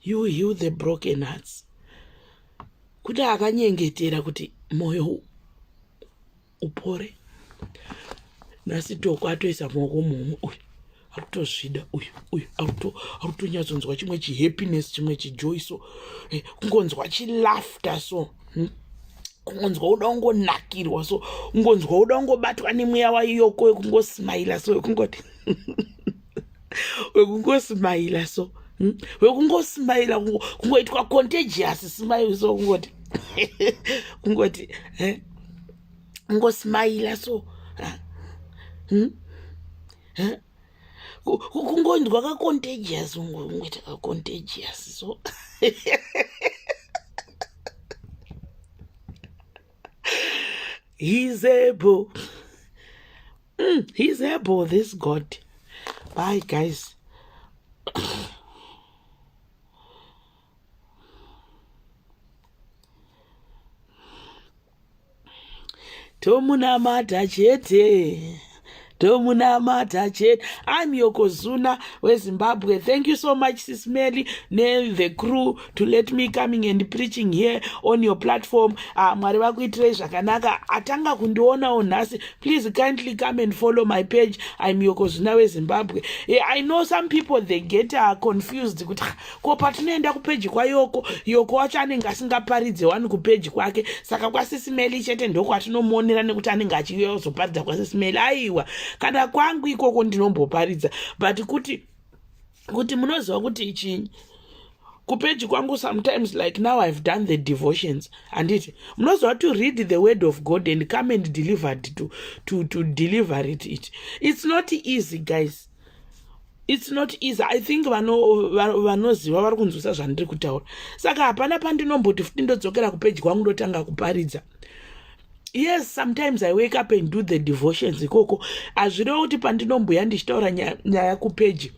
You heal the broken hearts. Kuti akanyengetera kuti mwoyo Upore. Nhasi Toko atoisa maoko muhomwe uyu ari kutozvida uyu uyu ari kutonyatsonzwa chimwe chihappiness chimwe chijoy so eh, kungonzwa chilafter so Kungonzwa uda kungonakirwa so kungonzwa uda kungobatwa nemweya waiyoko wekungosmaila so wekungoti wekungosmaila so Wekungosmaila kungoitwa contagious smile so kungoti kungoti eh? Kungosmaila so eh? Kungonzwa kacontagious, ungoita kacontagious so. He's able. He's able, this God. Bye guys. Tomunamata chete, tomunamata chete. I'm Yokozuna weZimbabwe. Thank you so much, Sis Mary ne the crew, to let me coming and preaching here on your platform. Mwari vakuitirei zvakanaka. Atanga kundionawo nhasi, please kindly come and follow my page. I'm Yokozuna weZimbabwe. I know some people, they get confused kuti ko patinoenda kupeji kwaYoko, Yoko wacho anenge asingaparidze wani kupeji kwake, saka kwaSisimeli chete ndokwatinomuonera nekuti anenge achiuya kuzoparidza kwaSisimeli. Aiwa, kana kwangu ikoko ndinomboparidza, but kuti munoziva kuti ichinyi kupeji kwangu, sometimes like now I've done the devotions, handiti munoziva, to read the word of God and come and deliver to deliver it, it's not easy, guys. It's not easy. I think vanoziva vari kunzwisa zvandiri kutaura. Saka hapana pandinomboti futi ndodzokera kupeji kwangu ndotanga kuparidza. Yes, sometimes I wake up and do the devotions ikoko. Hazvireva kuti pandinomboya ndichitaura nyaya kupeji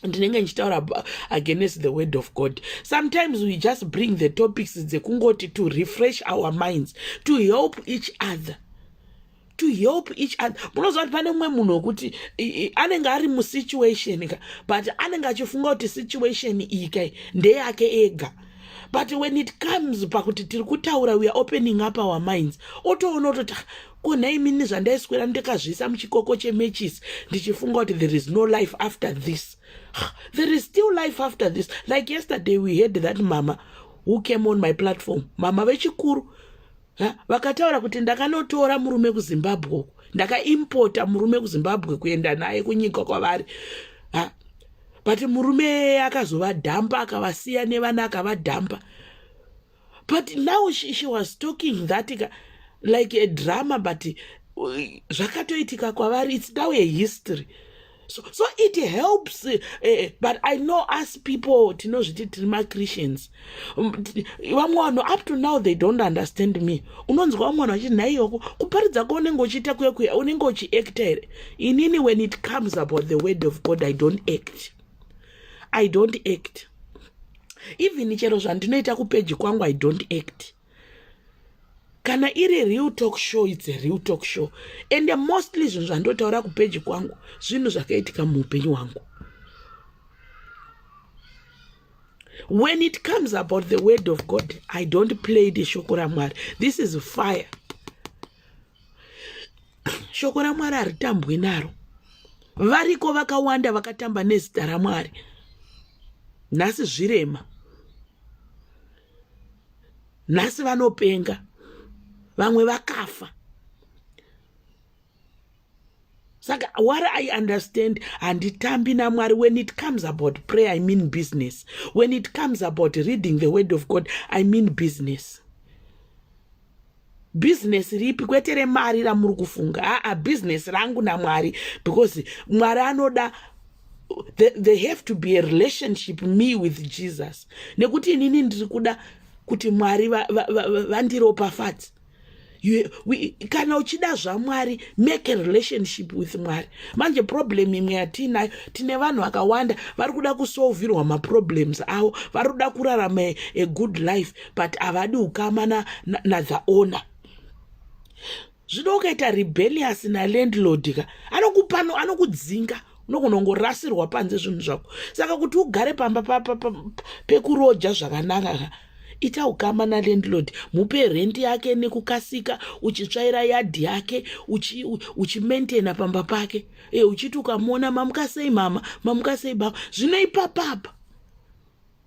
ndinenge ndichitaura against the word of God. Sometimes we just bring the topics dzekungoti to refresh our minds, to help each other, to help each other. Munoziva kuti pane mumwe munhu wekuti anenge ari musituation ka, but anenge achifunga kuti situation iyi kai ndeyake ega. But when it comes pakuti tiri kutaura, we are opening up our minds, otoona kutoti, "Ah, ko nhaimini zvandaiswera ndikazviisa muchikoko chemechisi ndichifunga kuti there is no life after this, there is still life after this." Like yesterday we had that mama who came on my platform, mama vechikuru, vakataura kuti ndakanotora murume kuZimbabwe uku, ndakaimpota murume kuZimbabwe kuenda naye kunyika kwavari, but murume akazovadhampa, akavasiya nevana, akavadhampa. But now she was talking that like a drama, but zvakatoitika kwavari. It's now a history. So it helps, but I know us people tinozviti tiri maChristians, vamwe vanhu up to now they don't understand me. Unonzwa vamwe vanhu vachiti, "Nhaiyoko, kuparidza kwaunenge uchiita kuya kuya, unenge uchiacta here?" Inini, when it comes about the word of God, I don't act. I don't act. Even chero zvandinoita kupeji kwangu, I don't act. Kana iri real talk show, it's a real talk show. And mostly zvinhu zvandotaura kupeji kwangu zvinhu zvakaitika muupenyu hwangu. When it comes about the word of God, I don't play the shoko raMwari. This is fire. Shoko raMwari haritambwi naro. Variko vakawanda vakatamba nezita raMwari, nhasi zvirema, nhasi vanopenga, vamwe vakafa. Saka what I understand, handitambi naMwari. When it comes about prayer, I mean business. When it comes about reading the word of God, I mean business. Bhizinesi ripi? Kwete remari ramuri kufunga. Aa, bhizinesi rangu naMwari, because Mwari anoda there have to be a relationship, me with Jesus, nekuti inini ndiri kuda kuti Mwari vandiropafadze. Kana uchida zvaMwari, make a relationship with Mwari. Manje problem imwe yatiinayo, tine vanhu vakawanda vari kuda kusolvirwa maproblems avo, vari kuda kurarama a good life, but havadi ukama nathe owner. Zvino ukaita rebellious nalandlord ka, anokupano, anokudzinga, unogona kungorasirwa panze zvinhu zvako. Saka kuti ugare pamba pekuroja zvakanaka ka, Ita ukama nalandlord, mupe rent yake nekukasika, uchitsvaira yadhi yake, uchimaintaina pamba pake. E, uchiti ukamuona, "Mamuka sei mama? Mamuka sei baba?" Zvino ipapapa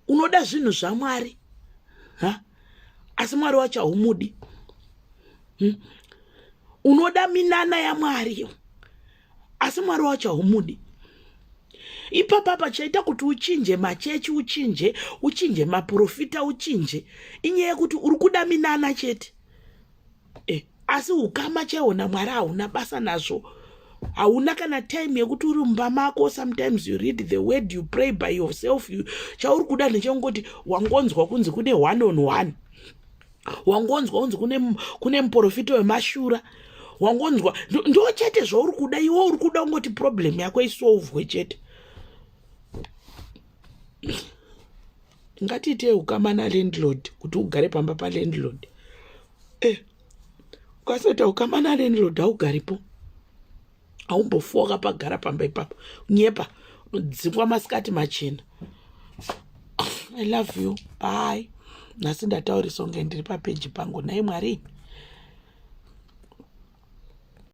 unoda zvinhu zvaMwari, ha, asi Mwari wacho haumudi. Unoda minana yaMwari, asi Mwari wacho haumudi. Ipapapa chaita kuti uchinje machechi, uchinje maprofita, uchinje, inyaya yekuti uri kuda minana chete. Asi ukama chaiwo naMwari hauna basa nazvo. Hauna kana time yekuti uri mumba mako, sometimes you read the word, you pray by yourself. Chauri kuda ndechekungoti wangonzwa kunzi kune one on one, wangonzwa kunzi kune muprofita wemashura, wangonzwa, ndo chete zvauri kuda iwe. Uri kuda kungoti problem yako isolvwe chete. Ngatiitei ukama nalandlord kuti ugare pamba palandlord. Ukasaita ukama nalandlord, haugaripo, haumbofuwa wakapagara pamba ipapo. Nyepa, unodzingwa masikati machena. I love you, bye. Nhasi ndataurisa kunge ndiri papeji pangu. Nhai Mwari.